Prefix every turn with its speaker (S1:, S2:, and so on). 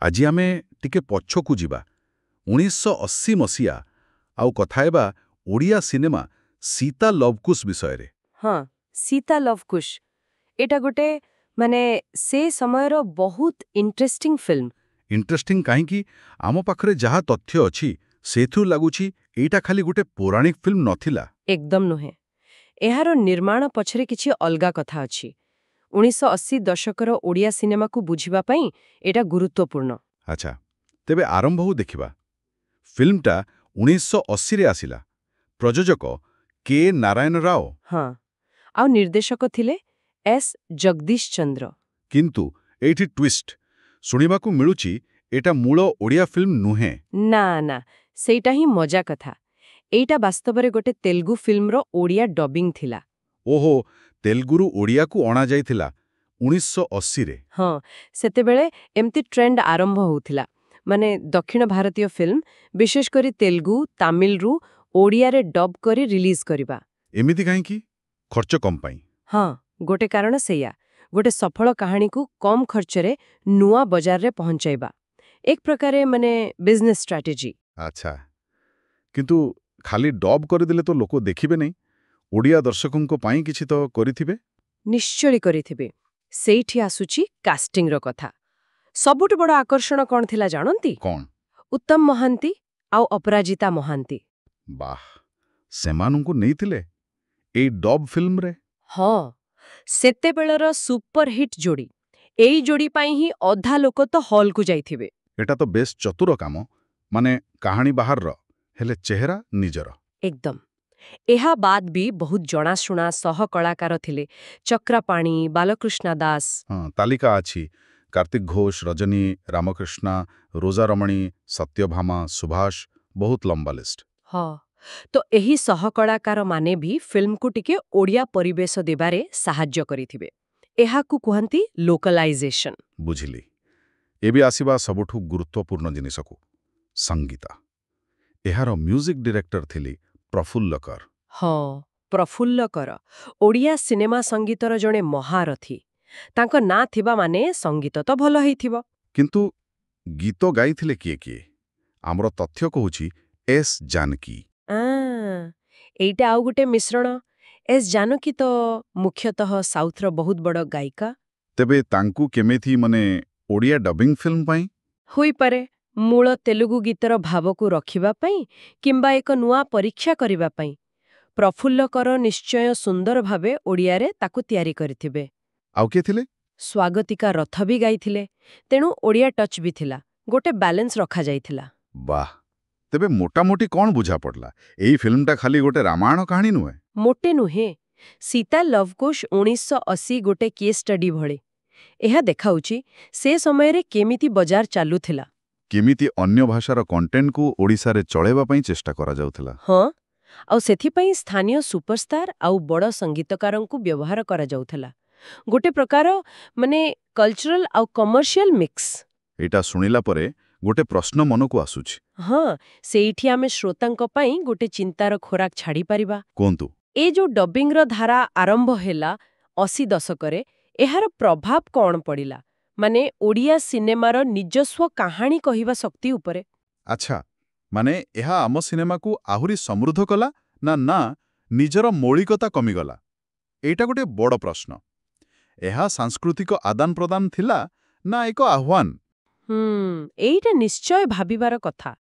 S1: ଆଜି ଆମେ ଟିକେ ପଛକୁ ଯିବା 1980 ମସିହା ଆଉ କଥା ହେବା ଓଡ଼ିଆ ସିନେମା ସୀତା ଲଭକୁଶ ବିଷୟରେ।
S2: ହଁ, ସୀତା ଲଭକୁଶ। ଏଇଟା ଗୋଟେ ମାନେ ସେ ସମୟର ବହୁତ ଇଣ୍ଟରେଷ୍ଟିଂ ଫିଲ୍ମ।
S1: ଇଣ୍ଟରେଷ୍ଟିଂ କାହିଁକି? ଆମ ପାଖରେ ଯାହା ତଥ୍ୟ ଅଛି, ସେଥିରୁ ଲାଗୁଛି ଏଇଟା ଖାଲି ଗୋଟେ ପୌରାଣିକ ଫିଲ୍ମ ନଥିଲା।
S2: ଏକଦମ ନୁହେଁ। ଏହାର ନିର୍ମାଣ ପଛରେ କିଛି ଅଲଗା କଥା ଅଛି। 1980 ଦଶକର ଓଡ଼ିଆ ସିନେମାକୁ ବୁଝିବା ପାଇଁ ଏଇଟା ଗୁରୁତ୍ୱପୂର୍ଣ୍ଣ।
S1: ଆଚ୍ଛା, ତେବେ ଆରମ୍ଭରୁ ଦେଖିବା। ଫିଲ୍ମଟା 1980ରେ ଆସିଲା। ପ୍ରଯୋଜକ କେ ନାରାୟଣ ରାଓ।
S2: ହଁ, ଆଉ ନିର୍ଦ୍ଦେଶକ ଥିଲେ ଏସ୍ ଜଗଦୀଶ ଚନ୍ଦ୍ର।
S1: କିନ୍ତୁ ଏଇଠି ଟ୍ୱିଷ୍ଟ। ଶୁଣିବାକୁ ମିଳୁଛି ଏଇଟା ମୂଳ ଓଡ଼ିଆ ଫିଲ୍ମ ନୁହେଁ।
S2: ନା ନା, ସେଇଟା ହିଁ ମଜା କଥା। ଏଇଟା ବାସ୍ତବରେ ଗୋଟେ ତେଲୁଗୁ ଫିଲ୍ମର ଓଡ଼ିଆ ଡବିଂ ଥିଲା।
S1: ଓହୋ, ତେଲୁଗୁରୁ ଓଡ଼ିଆକୁ ଅଣାଯାଇଥିଲା 1980ରେ।
S2: ହଁ, ସେତେବେଳେ ଏମିତି ଟ୍ରେଣ୍ଡ ଆରମ୍ଭ ହଉଥିଲା। ମାନେ ଦକ୍ଷିଣ ଭାରତୀୟ ଫିଲ୍ମ, ବିଶେଷ କରି ତେଲୁଗୁ, ତାମିଲରୁ ଓଡ଼ିଆରେ ଡବ୍ କରି ରିଲିଜ୍ କରିବା।
S1: ଏମିତି କାହିଁକି? ଖର୍ଚ୍ଚ କମ୍ ପାଇଁ?
S2: ହଁ, ଗୋଟେ କାରଣ ସେଇଆ। ଗୋଟେ ସଫଳ କାହାଣୀକୁ କମ୍ ଖର୍ଚ୍ଚରେ ନୂଆ ବଜାରରେ ପହଞ୍ଚାଇବା ଏକ ପ୍ରକାରେ ମାନେ ବିଜନେସ୍ ଷ୍ଟ୍ରାଟେଜି।
S1: ଆଚ୍ଛା, କିନ୍ତୁ ଖାଲି ଡବ୍ କରିଦେଲେ ତ ଲୋକ ଦେଖିବେ ନାହିଁ। ଓଡ଼ିଆ ଦର୍ଶକଙ୍କ ପାଇଁ କିଛି ତ କରିଥିବେ?
S2: ନିଶ୍ଚୟ କରିଥିବେ। ସେଇଠି ଆସୁଛି କାଷ୍ଟିଂର କଥା। ସବୁଠୁ ବଡ଼ ଆକର୍ଷଣ କ'ଣ ଥିଲା ଜାଣନ୍ତି?
S1: କ'ଣ?
S2: ଉତ୍ତମ ମହାନ୍ତି ଆଉ ଅପରାଜିତା ମହାନ୍ତି।
S1: ବାଃ, ସେମାନଙ୍କୁ ନେଇଥିଲେ ଏଇ ଡବ୍ ଫିଲ୍ମରେ?
S2: ହଁ, ସେତେବେଳର ସୁପରହିଟ୍ ଯୋଡ଼ି। ଏଇ ଯୋଡ଼ି ପାଇଁ ହିଁ ଅଧା ଲୋକ ତ ହଲ୍କୁ ଯାଇଥିବେ।
S1: ଏଟା ତ ବେଶ ଚତୁର କାମ। ମାନେ କାହାଣୀ ବାହାରର, ହେଲେ ଚେହେରା ନିଜର।
S2: ଏକଦମ। ଏହା ବାଦ ବି ବହୁତ ଜଣାଶୁଣା ସହ କଳାକାର ଥିଲେ, ଚକ୍ରପାଣି, ବାଲକୃଷ୍ଣ ଦାସ।
S1: ହଁ, ତାଲିକା ଅଛି। କାର୍ତ୍ତିକ ଘୋଷ, ରଜନୀ, ରାମକୃଷ୍ଣା, ରୋଜା ରମଣୀ, ସତ୍ୟଭାମା, ସୁଭାଷ, ବହୁତ ଲମ୍ବା ଲିଷ୍ଟ।
S2: ହଁ, ତ ଏହି ସହକଳାକାରମାନେ ବି ଫିଲ୍ମକୁ ଟିକେ ଓଡ଼ିଆ ପରିବେଶ ଦେବାରେ ସାହାଯ୍ୟ କରିଥିବେ। ଏହାକୁ କୁହନ୍ତି ଲୋକାଲାଇଜେସନ।
S1: ବୁଝିଲି। ଏବେ ଆସିବା ସବୁଠୁ ଗୁରୁତ୍ୱପୂର୍ଣ୍ଣ ଜିନିଷକୁ, ସଙ୍ଗୀତ। ଏହାର ମ୍ୟୁଜିକ୍ ଡିରେକ୍ଟର ଥିଲେ ପ୍ରଫୁଲ୍ଲ କର।
S2: ହଁ, ପ୍ରଫୁଲ୍ଲ କର ଓଡ଼ିଆ ସିନେମା ସଙ୍ଗୀତର ଜଣେ ମହାରଥୀ। ତାଙ୍କ ନାଁ ଥିବା ମାନେ ସଙ୍ଗୀତ ତ ଭଲ ହେଇଥିବ।
S1: କିନ୍ତୁ ଗୀତ ଗାଇଥିଲେ କିଏ କିଏ? ଆମର ତଥ୍ୟ କହୁଛି ଏସ୍ ଜାନକୀ।
S2: ଏଇଟା ଆଉ ଗୋଟେ ମିଶ୍ରଣ। ଏସ୍ ଜାନକୀ ତ ମୁଖ୍ୟତଃ ସାଉଥର ବହୁତ ବଡ଼ ଗାୟିକା।
S1: ତେବେ ତାଙ୍କୁ କେମିତି, ମାନେ ଓଡ଼ିଆ ଡବିଂ ଫିଲ୍ମ ପାଇଁ?
S2: ହୋଇପାରେ ମୂଳ ତେଲୁଗୁ ଗୀତର ଭାବକୁ ରଖିବା ପାଇଁ କିମ୍ବା ଏକ ନୂଆ ପରୀକ୍ଷା କରିବା ପାଇଁ। ପ୍ରଫୁଲ୍ଲ କର ନିଶ୍ଚୟ ସୁନ୍ଦର ଭାବେ ଓଡ଼ିଆରେ ତାକୁ ତିଆରି କରିଥିବେ।
S1: ଆଉ କିଏ ଥିଲେ?
S2: ସ୍ୱାଗତିକା ରଥ ବି ଗାଇଥିଲେ। ତେଣୁ ଓଡ଼ିଆ ଟଚ୍ ବି ଥିଲା। ଗୋଟେ ବାଲାନ୍ସ ରଖାଯାଇଥିଲା।
S1: ବାଃ, ତେବେ ମୋଟାମୋଟି କ'ଣ ବୁଝା ପଡ଼ିଲା? ଏଇ ଫିଲ୍ମଟା ଖାଲି ଗୋଟେ ରାମାୟଣ କାହାଣୀ ନୁହେଁ।
S2: ମୋଟେ ନୁହେଁ। ସୀତା ଲଭକୁଶ 1980 ଗୋଟେ କେସ୍ ଷ୍ଟଡି ଭଳି। ଏହା ଦେଖାଉଛି ସେ ସମୟରେ କେମିତି ବଜାର ଚାଲୁଥିଲା।
S1: କେମିତି ଅନ୍ୟ ଭାଷାର କଣ୍ଟେଣ୍ଟକୁ ଓଡ଼ିଶାରେ ଚଳେଇବା ପାଇଁ ଚେଷ୍ଟା କରାଯାଉଥିଲା।
S2: ହଁ, ଆଉ ସେଥିପାଇଁ ସ୍ଥାନୀୟ ସୁପରଷ୍ଟାର ଆଉ ବଡ଼ ସଙ୍ଗୀତକାରଙ୍କୁ ବ୍ୟବହାର କରାଯାଉଥିଲା। ଗୋଟେ ପ୍ରକାର ମାନେ କଲଚରାଲ ଆଉ କମର୍ସିଆଲ ମିକ୍ସ।
S1: ଏଇଟା ଶୁଣିଲା ପରେ ଗୋଟେ ପ୍ରଶ୍ନ ମନକୁ ଆସୁଛି।
S2: ହଁ, ସେଇଠି ଆମେ ଶ୍ରୋତାଙ୍କ ପାଇଁ ଗୋଟେ ଚିନ୍ତାର ଖୋରାକ ଛାଡ଼ିପାରିବା।
S1: କୁହନ୍ତୁ।
S2: ଏ ଯୋଉ ଡବିଂର ଧାରା ଆରମ୍ଭ ହେଲା 80 ଦଶକରେ, ଏହାର ପ୍ରଭାବ କ'ଣ ପଡ଼ିଲା, ମାନେ ଓଡ଼ିଆ ସିନେମାର ନିଜସ୍ୱ କାହାଣୀ କହିବା ଶକ୍ତି ଉପରେ?
S1: ଆଚ୍ଛା, ମାନେ ଏହା ଆମ ସିନେମାକୁ ଆହୁରି ସମୃଦ୍ଧ କଲା ନା ନା ନିଜର ମୌଳିକତା କମିଗଲା? ଏଇଟା ଗୋଟେ ବଡ଼ ପ୍ରଶ୍ନ। ଏହା ସାଂସ୍କୃତିକ ଆଦାନ ପ୍ରଦାନ ଥିଲା ନା ଏକ ଆହ୍ୱାନ?
S2: ଏଇଟା ନିଶ୍ଚୟ ଭାବିବାର କଥା।